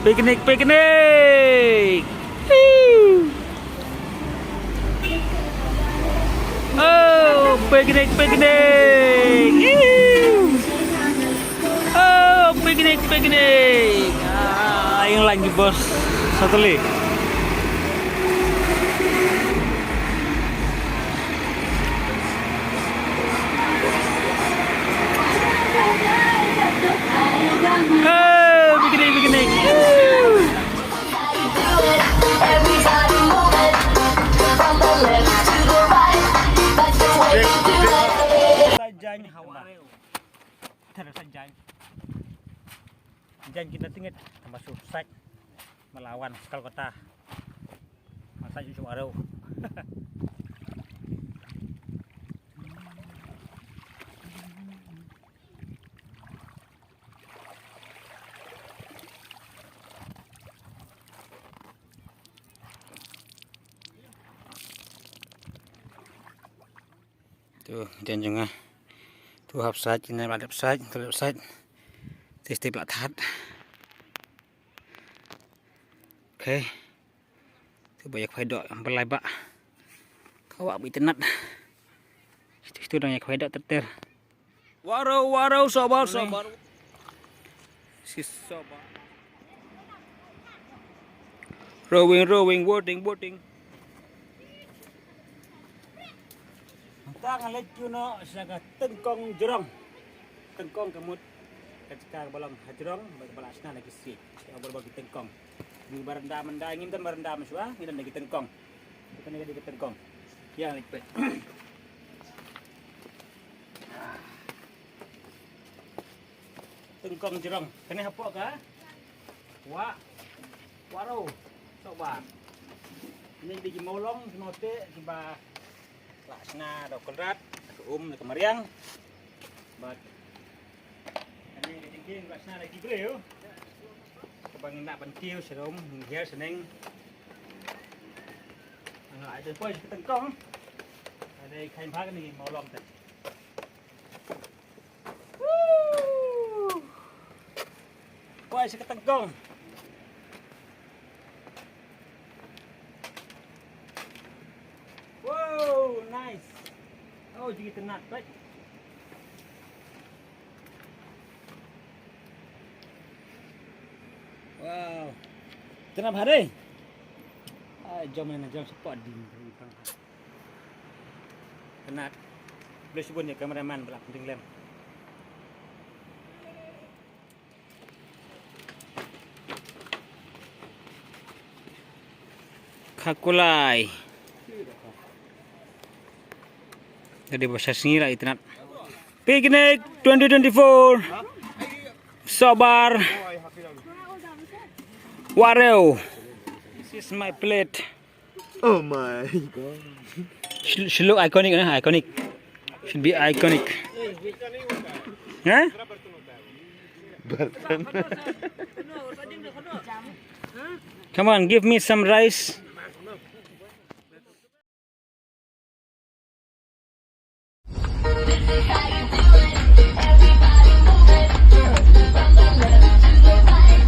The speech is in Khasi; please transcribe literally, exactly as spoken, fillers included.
Picnic, picnic. Woo. Oh, picnic, picnic. Woo. Oh, picnic, picnic. Ah, ïeng lain ki bus satelit. Oh, picnic, picnic. Woo. Sa jaiñ ha Warew. Ter sa jaiñ. Jaiñ kita tingit, tang ba shu sait. Mala wan Kolkata. Mala sait shu Warew. Tu, jaiñ jong nga. Tu hap sait, kine ba dep sait, tu dep sait. Te step la that. Okay. Tu ba ïa khwai doh, ba lai ba. Ka wah ba itynnat. Situ, situ dang ïa khwai doh ter ter. Warew, Warew, Sohbar, Sohbar. Si Sohbar. Rowing, rowing, boating, boating. Mynta nga leit kiew noh sha ka tyngkong jrong. Tyngkong ka mut ka jaka kaba long ha jrong, ba, ba la shna na ki siej. Ka bor bor ki tyngkong. Ngi ba ryndam mynta, ngim don ba ryndam shuwa, ngi don na ki tyngkong. Kane ka dei ka tyngkong. Ïa leit peit. Tyngkong jrong. Kane hapoh ka Wah, Warew, Sohbar. Kine ki dei ki mawlong, ki mawteh, kiba la shna da u kynrad, da ka um, da ka mariang. Bad kane ka jingkieng ba la shna da ki briew. Kaba ngin lah ban kiew sharum, ngin hiar shaneng. Nga la ai poi sha ka tyngkong. Ka dei khlaiñ bha kane ki mawlong te. Woo! Poi sha ka tyngkong. Wow, nice. Oh, jingïatynnat, right? Wow. Tynnat bha dei. Ai, jom na jom support din. Tynnat. Blei shibun ïa cameraman ba la pynring lem. Khakulai. Jadi ba sha sngi la itynnat. Picnic twenty twenty-four. Sohbar. Warew. This is my plate. Oh my God. Should, should look iconic, na? Iconic. Should be iconic. Huh? Bartan. Come on, give me some rice.